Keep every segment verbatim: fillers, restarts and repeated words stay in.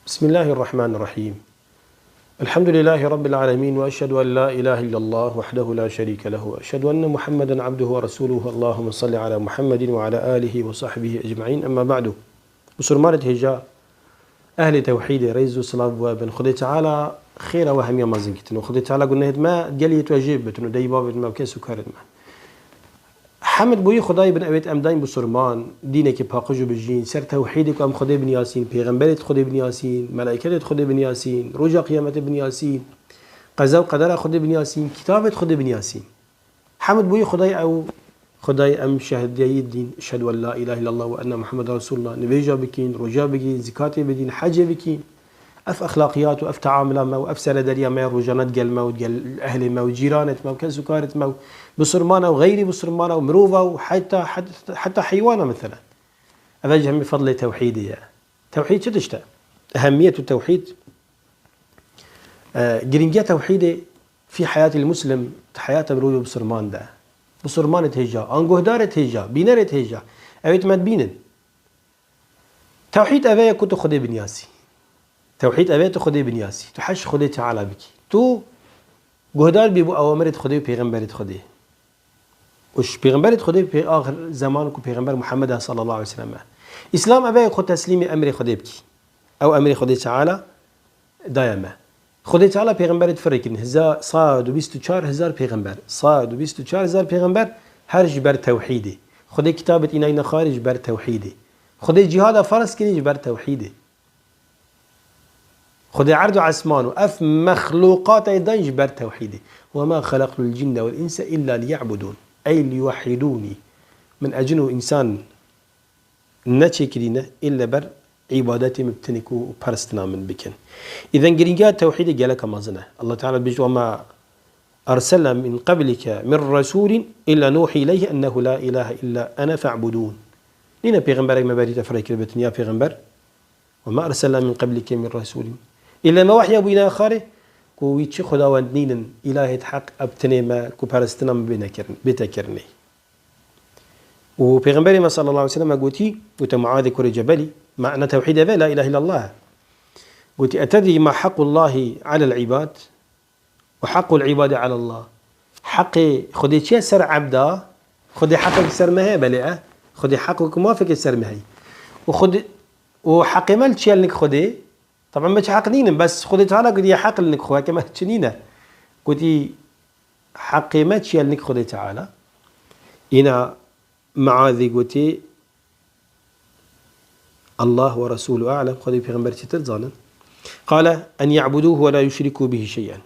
بسم الله الرحمن الرحيم. الحمد لله رب العالمين، وأشهد أن لا إله إلا الله وحده لا شريك له، وأشهد أن محمدا عبده ورسوله. اللهم صل على محمد وعلى آله وصحبه أجمعين. أما بعد. Musulmanê hêja, ehlê tewhîdê, rêz û silav bo we bin. Xwedê Teala xêra we hemiya mezin kitin û Xwedê Teala gunehêt me geliyê tu jê bitin û deyî bavêt me û kes û karêt me. Hemd boyî Xwedayê bin, ewêt em daîm bisurman, dînekî paqij û bijîn, ser tewhîdê ku em Xwedê binyasîn, pêxemberêt Xwedê binyasîn, melaîketêt Xwedê binyasîn, roja qiyametê binyasîn, qeza û qedera Xwedê binyasîn, kitabêt Xwedê binyasîn. Hemd boyî Xwedayê ew, Xwedayê em şehidiyayî dîn, eşhedû en la îlahe îllallah we enne Muhammeden Resûlullah, nivêja bikîn, roja bigîn, zikatê bidîn, hecê bikîn. Ev exlaqiyat û ev teamula me û ev serederiya me ya rojane digel me û digel ehlê me û cîranêt me û kes û karêt me û bisurmana û xeyrî bisurmana û mirova û heta, heta, heta heywana meselen. Ev ji hemî fedlê tewhîdê ye. Tewhîd çi tişt e? Ehemiyetû tewhîd, e, girîngiya tewhîdê fî heyatîl muslim, di heyata mirovê bisurman de. Bisurmanê hêja, an guhdarê hêja, bînerê hêja. Ewêt me dibînin. Tewhîd ev e ku tu Xwedê binyasî. Tewhîd ev e tu Xwedê binyasî. Tu heş Xwedê Teala bikî. Tu guhdar bî bo awamirêt Xwedê û pêxemberêt Xwedê. Û ji pêxemberêt Xwedê pê axir zeman ku pêxember Muhammed e sallallahu aleyhi ve sellem e. Îslam ev e xwe teslîmê emrê Xwedê bikî. Ew emrê Xwedê Teala daye me. Xwedê Teala pêxemberêt firê kirin. Heza-, sed û bîst û çar hezar pêxember. Sed û bîst û çar hezar pêxember her ji ber tewhîdê. Xwedê kitabêt înayî ne xwarê ji ber tewhîdê. Xwedê cîhada ferz kirî ji ber tewhîdê. Xwedê erd û esman û ev mexlûqatê dayîn ji ber tewhîdê. "Ve ma xelaqtul cinne vel inse illa liya'budûn." Ey liyuwehhidûnî. Min e cin û însan neçêkirîne îlle ber îbadetê min bitinê ku peristina min bikin. Îden girîngiya tewhîdê geleka mezin e. Allah Teala dibêje, "Ve ma erselna min qeblike min resûlin illa nûhî ileyhi ennehu la ilahe illa ene fe'budûn." Nîne pêxemberek me berî te firê kiribitin ya pêxember. "Ve ma erselna min qeblike min resûlin." Îlle me wehya bûyîne xarê ku wî çi xwedawend nînin, îlahêt heq ev tinê me ku peristina min bêne kirin, bête kirinê. Û Pêxemberê me sallallahu aleyhi ve sellem gotî, gote Muazê kurê Cebelî, mana tewhîd ev e, la ilahe illallah. Gotî, "Etedrî ma haqqullahi alel ibad ve haqqul ibadi alallah." Heqê Xwedê çi ye ser ebda? Xwedê heqek ser me heye, belê e. Xwedê heq û mafekê ser me heye. Û Xwedê, û heqê me li çi ye li nik Xwedê? Taban me çi heq nînin, bes Xwedê Teala gotiye heq li nik xwe, heke me çi nîne. Gotî, heqê me çi ye li nik Xwedê Teala? Îna Muazî gotî, "Allah ve Resûlû a'lem", Xwedê pêxember çitir zanin. Qale, "En ya'budûhu ve la yuşrikû bihi şey'en."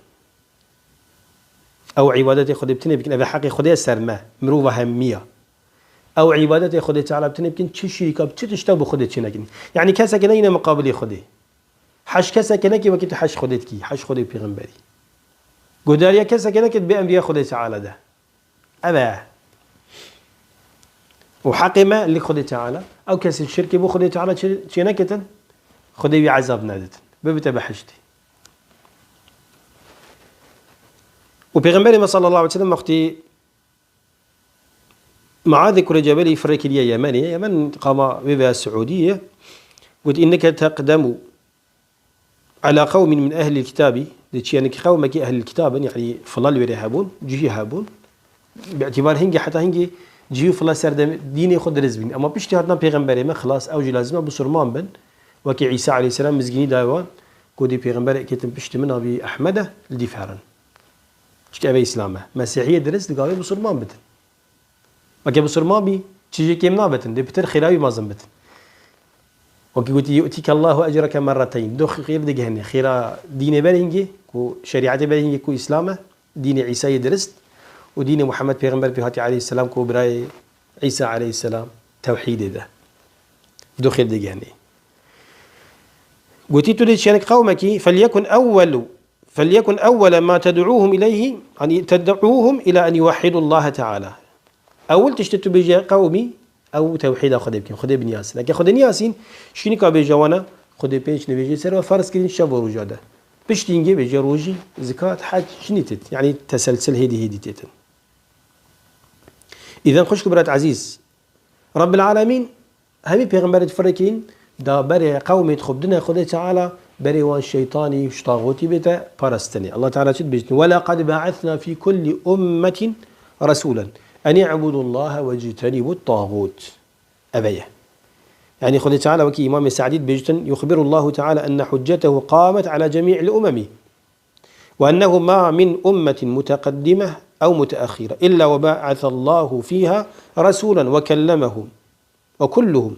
Ew îbadetê Xwedê bi tinê bikin, ev heqê Xwedê ser me, mirova hemiya. Ew îbadetê Xwedê Teala bi tinê bikin, çi şirîka, çi tişta bi Xwedê çê nekin. Yanî keseke neyne miqabilê Xwedê. Heş keseke neke wekî tu heş Xwedê dikî, heş Xwedê pêxemberî. Guhdariya keseke neke bê emriya Xwedê Teala de. Ev e. Û heqê me li Xwedê Teala. Ew kesê şirkê bo Xwedê Teala çê, çê neketin, Xwedê wî ezab neditin. Bibite behiştê. Û Pêxemberê me sallallahu aleyhi ve sellem wextî Muazê kurê Cebelî firê kiriye Yemenê. Yemen qama wê veya Siûdî ye. Got, "Inneke teqdemu ala qewmin min ehlil kitabî." Dê çi, yanî ki qewmekî ehlil kitab in, yanî fila li wêrê hebûn, cihî hebûn. Bi îtîbar hingê, heta hingê cihî û fila ser de dînê xwe dirist bîn. Ema piştî hatina pêxemberê me, xilas ew jî lazim e bisurman bin. Wekî Îsa aleyhisselam mizgînî daye wan, ku dê pêxemberê ketin piştî min, navî Ehmed e, li dîf herin. Çike ev e Îslam e. Mesîhiyê dirist digavê bisurman bidin. Weke bisurman bî, çi jê kêm nabetin, dê pitir xêra wî mezin bitin. Wekî gotî, "Yu'tîke Allahu ecreke merreteyn." Du xêr digihînê. Xêra dînê berê hingê, ku şerîetê berê hingê, ku Îslam e, dînê Îsayê dirist, û dînê Muhammed pêxember pê hatî aleyhisselam, ku birayê Îsa aleyhisselam tewhîdê de. Du xêr digihînê. Gotî, tu dê çênik qewmekî, "Felyekun ewwelu, felyekun ewwele ma ted'ûhum ileyhi, yanî ted'ûhum ila en yuwehhidûllahe Teala." Ewil tiştê tu bêje qewmî, ew tewhîda Xwedê bikin, Xwedê binyasîn. Eke Xwedê niyasîn, şînika bêje wana, Xwedê pênc nivêjê ser we ferz kirin şev û roja de. Piştî hingê bêje rojî, zikat, hec, şinî têt. Yanî teselsil hêdî hêdî têtin. Îden xwişk û birat ezîz, Rabbil Alemîn hemî pêxemberêt firê kîn, da berê qewmêt xwe bidine Xwedê Teala, berê wan şeytanî û ji taxûtî bête parastinê. Allah Teala çi dibêjin? "Ve laqad ba'athna fî kulli ummetin rasûlen en i'budullaha wectenibu taxût." Eve ye. Yanî Xwedê Teala wekî Îmamê Se'dî dibêjin, "Yuxbirullahu Teala enne huccetehu qamet ala cemî'il umemi." وأنه ما من أمة متقدمة أو متأخرة إلا وبعث الله فيها رسولا وكلمهم وكلهم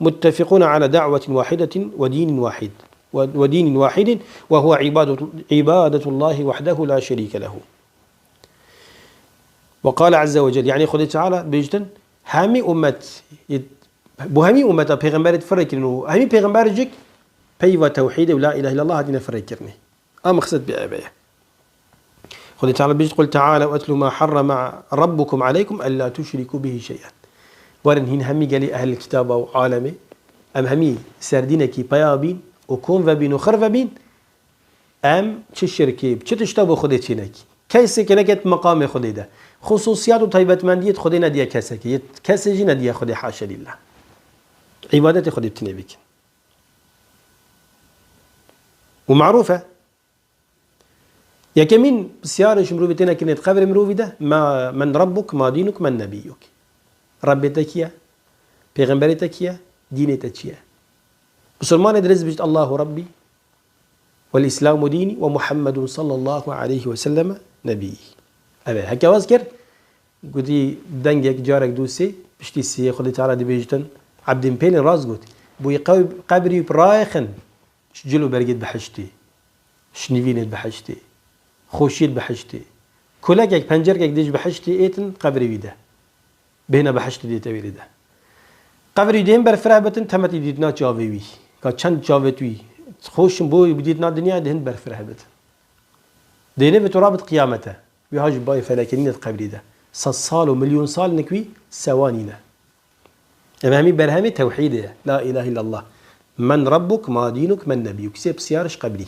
متفقون على دعوة واحدة ودين واحد ودين واحد وهو عبادة عبادة الله وحده لا شريك له. وقال عز وجل، يعني Xwedê Teala bêjtin, hemî ummet, bo hemî ummeta pêxemberê firê kirin û hemî pêxember jî peyva tewhîdê û la ilahe illallah hatine firê kirinê. A mexsed bi eve ye. Xwedê Teala bêjt, "Qul teala etlu ma harrama rabbukum aleykum ella tuşriku bihi şey'en." Werin hîn hemî gelî ehl kitaba û alemê, em hemî serdînekî peya bîn û kom vebîn û xir vebîn, em çi şirkê, çi tişta bo Xwedê çênekî. Kesê ke neket meqamê Xwedê de. Xususiyat û taybetmendiyê Xwedê nediye kesekê, yê kesê jî nediye Xwedê, haşa lillah. Îbadetê Xwedê bi tinê bikin. Û marûf e. Yekemîn pisyarê ji mirovê têne kirinê di qebrê mirovî de, ma, "Men rabbuk, ma dînuk, men nebiyyuk?" Rebbê te kî ye? Pêxemberê te kî ye? Dînê te çi ye? Musulmanê dirêz bêjit, "Allahu Rabbi, wel Îslamu dînî, ve Muhammedun sallallahu aleyhi ve selleme nebiyyi." Eve, heke waz kir, gotî dengek, carek, du, sê, piştî sê Xwedê Teala dibêjitin, Ebdên Pêlên rast got. Bûyî qew-, qebrî bi rayexin, ji cil û bergê di behiştê, ji nivînê di behiştê, xweşiyê di behiştê. Kulekek, pencerkek dê ji behiştê êtin qebrê wî de. Bêhna behiştê dê tevîrê de. Qebrî dê hin berfireh bitin, temetî dîtina çavê wî. Ka çend çavê wî xweş in bo dîtina dinyayê dê hin berfireh bitin. Dê nê bi tu rabit qiyamete. Wî ha ji bayê felekenîne di qebrî de. Sed sal û milyon sal nik wî sewa nîne. Ev hemî berhemê tewhîdê ye. La ilahe illallah. Men rabbuk, ma dînuk, men nebiyuk. Sê pisyar ji qebrî.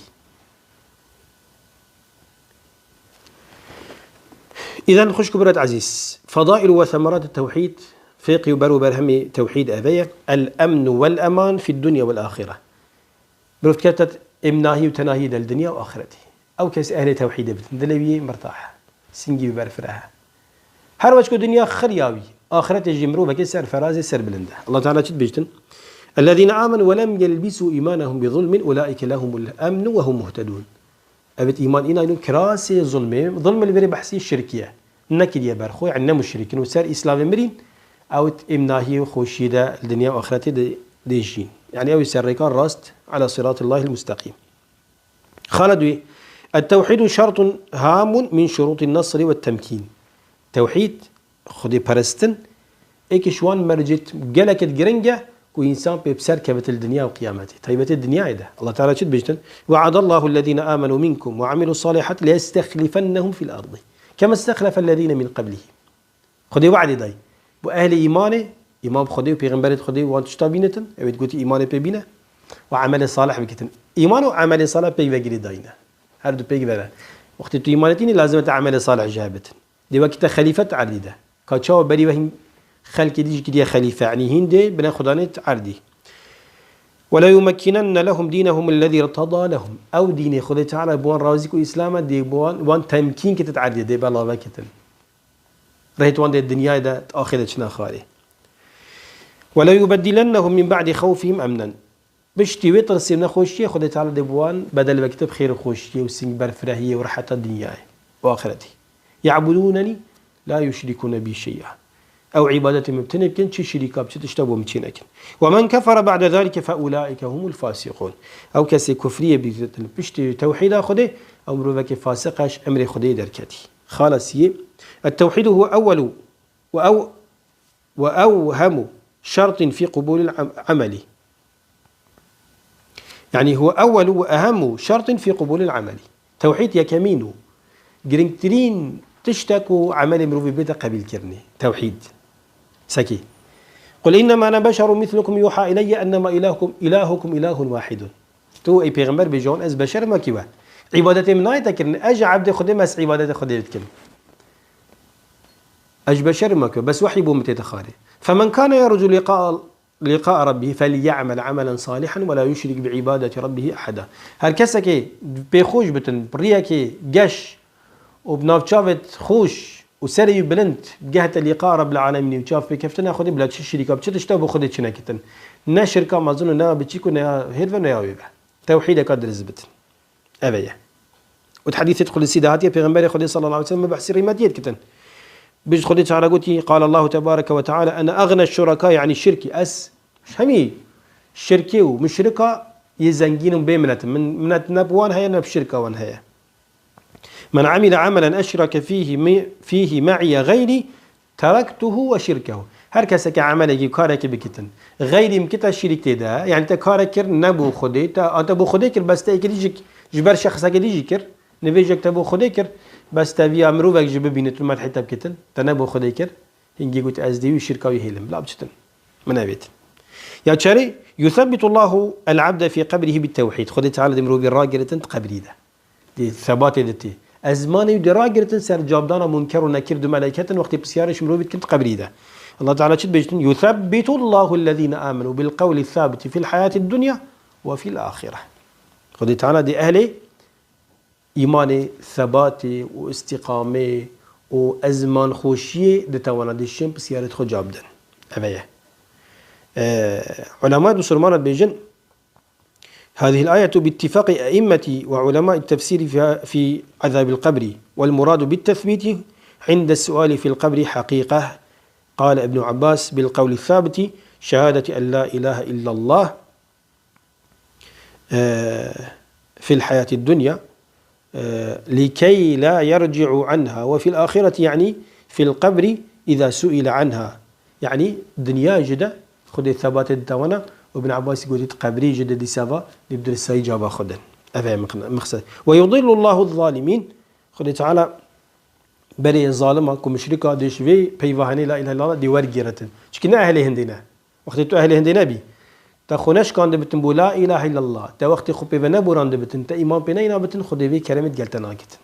Îden xwişk û birêt ezîz, fedailu ve semerat tewhîd, fêqî û ber û berhemê tewhîd eve ye. El emnu vel eman fid dunya vel axire. Mirov dikete emnahî û tenahî de li dinya û axretê. Ew kes ehlê tewhîdê bitin, dilê wî yê mirtah e. Singî wî berfireh e. Her weç ku dinya xiriya wî, axretê jî mirovekê serferazê serbilind e. Allah Teala çi dibêjtin? Ellezîne amenu ve lem yelbisû îmanehum bi zulmin ulaîke lehumul emnu ve hum muhtedûn. Evet, îman îna îno kirasê zulmê, zulm li vêrê behsî şirkî ye. Nekiriye ber xwe, yani ne muşrik in û ser Îslamê mirîn, ew êmnahî û xweşiyê de li dinya û axretê de, de jîn. Yani ew ê ser rêka rast, ala siratillahil musteqîm. Xaled wî, "Et-tewhîdu şertun hamun min şurûtin nasri ve temkîn." Tewhîd, Xwedê perestin, êk ji wan mercê gelekê giring e ku însan pê bi ser kevit li dinya û qiyametê. Taybetê dinyayê de. Allah Teala çi dibêjtin? "We'adallahu ellezîne amenu minkum ve amilus salihati leyestehlifennehum fil ardi. Kema istehlefellezîne min qablihim." Xwedê we'dê dayî. Bo ehlê îmanê, îman bi Xwedê û pêxemberê Xwedê wan tişta bînitin, ew ê gotî îmanê pê bîne, û emelê salih bikitin. Îman û emelê salih peyvegirê dayîne. Her du peyvere. Wextê tu îmanê tînî, lazim e te emelê salih jî hebitin. Dê wekî te xelîfe tu erdî de. Ka çawa berî ve hîn xelkê dî jî kiriye xelîfe, yanî hîn dê bine xudanê tu erdî. "Ve le yumekkinenne lehum dînehum ellezî irteda lehum." Ew dînê Xwedê Teala bi wan razî ku Îslam e, dê bi wan, wan temkîn kite tu erdî, dê belave kitin. Rêhê wan dê dinyayê de axê de çina xarê. "Ve le yubeddilennehum min ba'di xewfihim emnen." Piştî wê tirsê û nexweşiyê Xwedê Teala dê bi wan bedel vekitib xêr û xweşiyê û sing berfirehiyê û reheta dinyayê û axretê. "Ya'budûnenî la yuşrikûne bî şey'a." Ew îbadetê min bi tinê bikin, çi şirîka bi çi tişta bo min çê nekin. "Ve men kefere ba'de zalike fe ulaike humul fasiqûn." Ew kesê kufriyê bîtin piştî tewhîda Xwedê, ew mirovekê fasiq e, ji emrê Xwedê derketî. Xala siyê, "Et-tewhîdu huve ewwelu ve ew, ve ewhemu şertin fî qubûlil am-, ameli." Yani huve ewwelu ve ehemmu şertin fî qubûlil ameli. Tewhîd yekemîn û giringtirîn tişt e ku emelê mirovî bête qebîlkirinê. Tewhîd. Sekî. "Qul innema ene beşerun mislukum yuha ileyye ennema ilahukum, ilahukum ilahun wahidun." Tu ey pêxember bêje wan, ez beşer im wekî we. Îbadetê min nayê te kirin. Ez ji ebdê Xwedê me, ez îbadetê Xwedê dikim. Ez ji beşer im wekî we. Bes wehyî bo min tête xarê. "Femen kane yercu liqa لقاء ربه فليعمل عملا صالحا ولا يشرك بعبادة ربه أحدا. Her kesekê pêxweş bitin, riyekê geş û bi navçavê xweş û serê wî bilind bigehte lîqa Rabbil Alemînê û çav pêkeftina Xwedê bila çi şirîka bi çi tişta bo Xwedê çi nekitin. Ne şirka mezin û ne ya biçîk û ne ya hêr ve ne ya wê ve. Tewhîdeka dirist bitin. Ev e ye. Û di hedîsê qudusî de hatiye Pêxemberê Xwedê sallallahu aleyhi ve sellem behsî rîmetiyê dikitin. Bijî Xwedê Teala gotî, قال الله تبارك وتعالى: أنا أغنى الشركاء، yani şirkî, ez hemî şirkê û muşrika yê zengîn û bê minet im. Min minet ne bi wan heye ne bi şirka wan heye. من عمل عملا أشرك فيه م-، فيه معي غيري تركته وشركه. Her keseke emelekî, karekî bikitin, xeyrî min kite şirîk tê de, yani te karek kir ne bo Xwedê, te, a te bo Xwedê kir, bes te êkê dî jî, ji ber şexsekê dî jî kir, nivêjek te bo Xwedê kir, bes te viya mirovek jî bibînit û medhê te bikitin, te ne bo Xwedê kir, hingî got ez dê wî şirka wî hêlim, bila biçitin. Min nevêt. Ya çarê, يثبت الله العبد في قبره بالتوحيد. Xwedê Teala dê mirovî ragiritin di qebrî de. Dê sebatê de tê. Ezmanê wî dê ragiritin ser cabdana munker û nekir du meleyketin wextê pisyarê ji mirovî dikin di qebrî de. Allah Teala çi dibêjtin? يثبت الله الذين آمنوا بالقول الثابت في الحياة الدنيا وفي الآخرة. Xwedê Teala dê ehlê îmanê, sebatê û îstîqamê û ezmanxweşiyê di tewana dê şên pisyarê xwe cabdin. Ev e ye. Ee, Ulema musulmana dibêjin, هذه الآية باتفاق أئمة وعلماء التفسير في، في عذاب القبر، والمراد بالتثبيت عند السؤال في القبر حقيقة، قال ابن عباس: بالقول الثابت، شهادة أن لا إله إلا الله، آه، في الحياة الدنيا، آه، لكي لا يرجع عنها، وفي الآخرة، يعني في القبر، إذا سئل عنها. Yani dinya jî de Xwedê sebatê ditawana û Ibn Abbasî gotî di qebrî jî de dîsa va dê bi diristayî caba xwe din. Ev e miqn-, miqsed. ويضل الله الظالمين. Xwedê Teala berê zalima ku muşrika dê ji vê peyva henê la îlahe illallah dê wergêritin. Çikî ne ehlê hindê ne. Wextê tu ehlê hindê nebî, te xwe neşkandibitin bo la îlahe illallah, te wextê xwe pê ve neborandibitin, te îman pê neynabitin, Xwedê vê keremê digel te nagitin.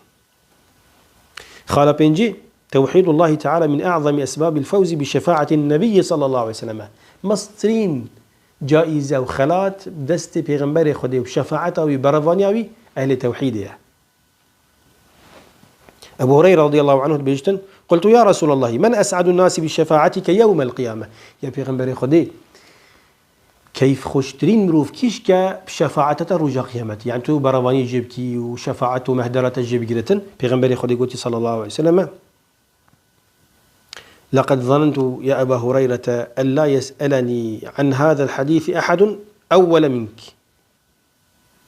Xala pêncî, توحيد الله تعالى من أعظم أسباب الفوز بشفاعة النبي صلى الله عليه وسلم. Mestirîn caîze û xelat destê Pêxemberê Xwedê û şefaeta wî, berevaniya wî, ehlê tewhîdê ye. Ebu Hureyre radıyallahu anhu dibêjtin, قلت يا رسول الله من أسعد الناس بشفاعتك يوم القيامة. Ya Pêxemberê Xwedê, keyfxweştirîn mirov kîşke bi şefaeta te roja qiyametê? Yani tu berevaniyê jê bikî û şefaet û mehdera te jê bigiritin. Pêxemberê Xwedê gotî sallallahu aleyhi ve selleme, لقد ظننت يا أبا هريرة ألا يسألني عن هذا الحديث أحد أول منك.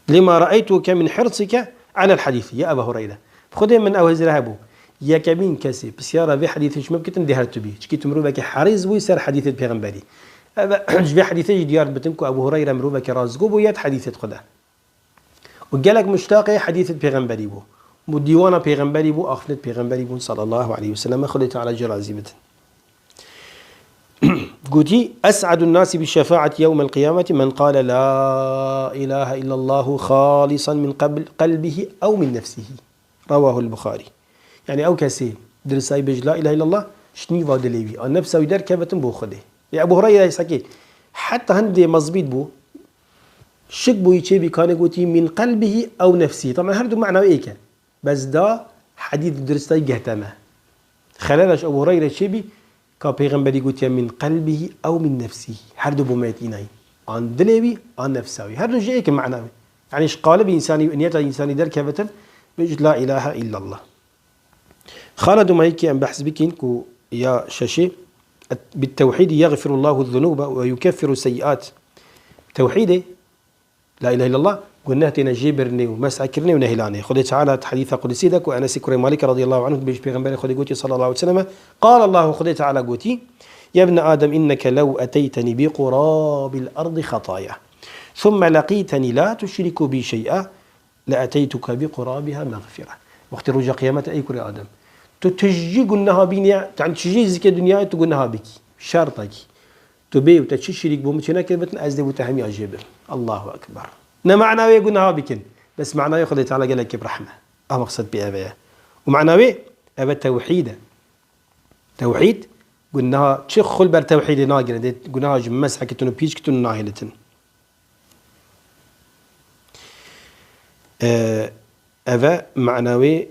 لما رأيتك من حرصك على الحديث يا أبا هريرة. Bi Xwedê min ew hizre hebû. Yekemîn kesê pisyara vê hedîsê ji min bikitin dê her tu bî. Çikî tu mirovekî herîs bûyî ser hedîsê Pêxemberî. Ev, ji vê hedîsê jî diyar dibitin ku Ebu Hureyre mirovekî rastgo bû yê di hedîsê xwe de. Û gelek muştaqê hedîsê Pêxemberî bû. Bû dîwana Pêxemberî bû, axifnet Pêxemberî bûn sallallahu aleyhi ve sellem. Xwedê Teala jê razî bitin. Gotî, أسعد الناس بالشفاعة يوم القيامة من قال لا إله إلا الله خالصا من قبل قلبه أو من نفسه. رواه البخاري. Yani ew kesê dirisayî bêj la ilahe illallah, ji nîva dilê wî, a nefsa wî derkevitin bo Xwedê. Ê Ebu Hureyre sekê, heta hindê mezbît bû, şik bûyî çêbî kanê gotî min qelbihi ew nefsihi. Taban her du mana wê êk e. Bes da hedîs diristayî gehte me. Xelala ji Ebu Hureyre çêbî, ka Pêxemberî gotiye min qelbihi ew min nefsihi. Her du bo me tînayî. An dilê wî, an nefsa wî. Her du jî êk in mana wê. Yani ji qalibê însanî û niyeta însanî derkevitin, bêj la ilahe illallah. Xala dumahîkî em behs bikîn ku ya şeşê, بالتوحيد يغفر الله الذنوب ويكفر السيئات. Tewhîdê, la ilahe illallah, guneh têne jê birinê û mesakirinê û nehêlanê. Xwedê Teala di hedîsa qudusî de ku Enesî kurê Malik radıyallahu anhu dibêje, Pêxemberê Xwedê gotî sallallahu aleyhi ve sellem, قال الله, Xwedê Teala gotî, يا ابن آدم إنك لو أتيتني بقراب الأرض خطايا ثم لقيتني لا تشرك بي شيئا لأتيتك بقرابها مغفرة. Wextê roja qiyamete ey kurê Adem, tu tijî guneha bînî, yani tijî zikê dinyayê tu guneha bikî. Şertekî. Tu bê û te çi şirîk bo min çênekiribitin, ez dê bo te hemiya jê bim. Allahu Ekber. Ne mana wê guneha bikin. Bes mana wê Xwedê Teala gelekî bi rehme. Ev maqsed pê ev e. Û mana wê, ev e tewhîd e. Tewhîd, Gunaha çi xul ber tewhîdê nagire, dê gunaha ji mesh kitin û pîç kitin û nahêlitin. E, eve mena wê,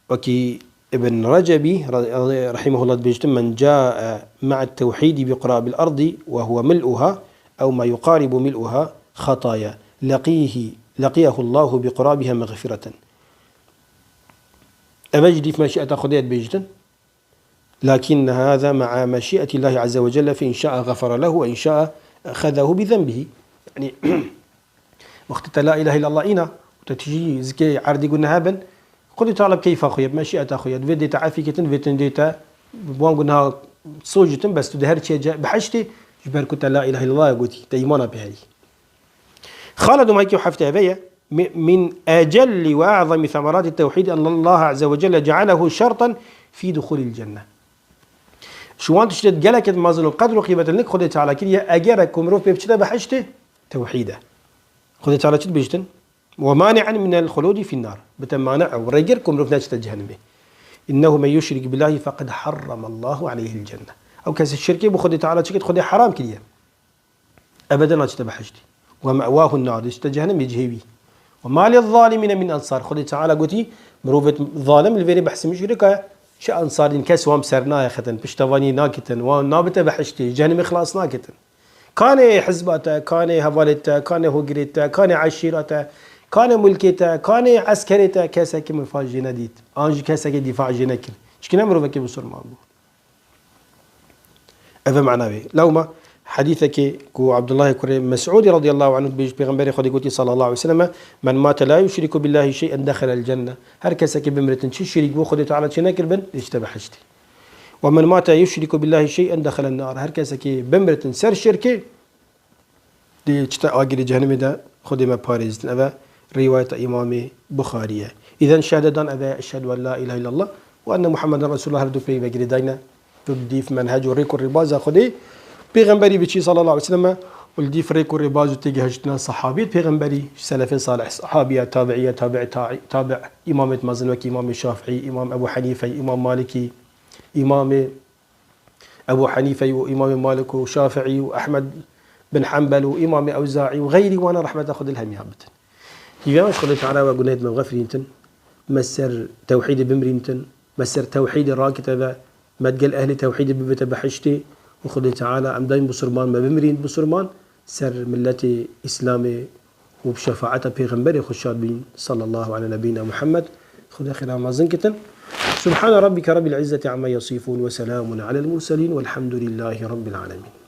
wekî Ibn Recebî re-, re-, rahimehullah dibêjtin, "Men ca'e ma'et tewhîdî bi qurabil ardi ve huve mil'uha ew ma yuqaribu mil'uha xataya, leqîhi, leqiyehu Allahu bi qurabiha mexfireten." Eve jî dîf meşîeta Xwedê dibêjtin. Lakin hâzâ ma'a meşî'etillahi azze ve celle, fe in şa'a ğefere lehu ve in şa'a exezehu bi zenbihi. Yanî, wextê te la ilahe illallah îna û te tijî zikê erdî gunehe bin, Xwedê Teala bi keyfa xwe ye, bi meşî'eta xwe ye, divê dê te efî ketin, divê tundê te bi wan guneha soc ditin, bes tu di her çiye ce-, behiştê, ji ber ku te la ilahe illallah gotî, te îmana pê heyî. Xala dumahîkî û heftê eve ye. Mi-, min ecelli ve a'zami semerati tewhîd en Allah azze ve celle cealehu şertan fî duhulil cenne. Ji wan tiştê gelekê mezin û qedr û qîmetin lik Xwedê Teala kiriye, eger ku mirov pê biçite behiştê, tewhîd e. Xwedê Teala çi dibêjtin? Ve mani'en minel xuludi fin nar. Bite mane ew rêgir ku mirov neçite cehennemê. İnnehu men yuşrik billahi feqad harramallahu aleyhil cenne. Ew kesê şirkê bi Xwedê Teala çi kit, Xwedê haram kiriye. Ebeden naçite behiştî. Ve me'wahun nar, diçite cehennemê cihê wî. Ve ma lizzalimîne min ensar. Xwedê Teala gotî, mirovêt zalim li vêrê behsê min jî dike, çi ensar din kes wan bi ser nayexetin, piştevanî nakitin, wan nabite behiştê, cehennemê xilas nakitin. Kanê hizba te, kanê hevalê te, kanê hogirê te, kanê eşîra te, kanê mulkê te, kanê eskerê te, kesekî min fa jê nedît. An jî kesekî dîfa jê nekir. Çikî ne mirovekî bisurman bû. Ev e mana wê. Lewma hedîsekê ku Abdullahê kurê Mes'ûdî radiyallahu anhu dibêje, Pêxemberê Xwedê gotî sallallahu aleyhi ve sellem, "Men mate la yuşriku billahi şey'en dexelel cenne." Her kesekê bimiritin çi şirîk bû Xwedê Teala çê nekiribin, diçite behiştê. "Ve men mate yuşriku billahi şey'en dexelen nar." Her kesekê bimiritin ser şirkê, Dê çite agirê cehennemê de Xwedê me parêzitin. Eve rîwayeta Îmamê Buxarî ye. Îden şehde dan eve eşhedü en la ilahe illallah ve enne Muhammeden Resulullah her du pey vegirê dayne. Tu dîf menhec û rêk û rêbaza Xwedê Pêxemberî biçî sallallahu aleyhi ve sellem û li dîf rêk û rêbaz û têgihiştina sahabiyê Pêxemberî, selefê salih, sahabiye, tabiiye, tabi'i, ta'i-, tabi' Îmamêt mezin wekî Îmamê Şafîî, Îmam Ebu Henîfe, Îmam Malikî, Îmamê Ebu Henîfe û Îmamê Malik û Şafîî û Ehmed bin Henbel û Îmamê Ewzaî û xeyrî wana rehmeta Xwedê li hemiya bitin. Hîvê me ji Xwedê Teala we gunehêt me vexefirîntin, me ser tewhîdê bimirîntin, me ser tewhîdê rakite ve, me digel ehlê tewhîdê bibite behiştê û Xwedê Teala em daîm bisurman me bimirîn bisurman, ser milletê Îslamê û bi şefaeta Pêxemberê xwe şad bîn, sallallahu ala nebîna Muhammed. Xwedê xêra mezin kitin. Subhane rabbike rabbil izzeti amma yasifûn ve selamun alel murselîn velhamdulillahî rabbil alemîn.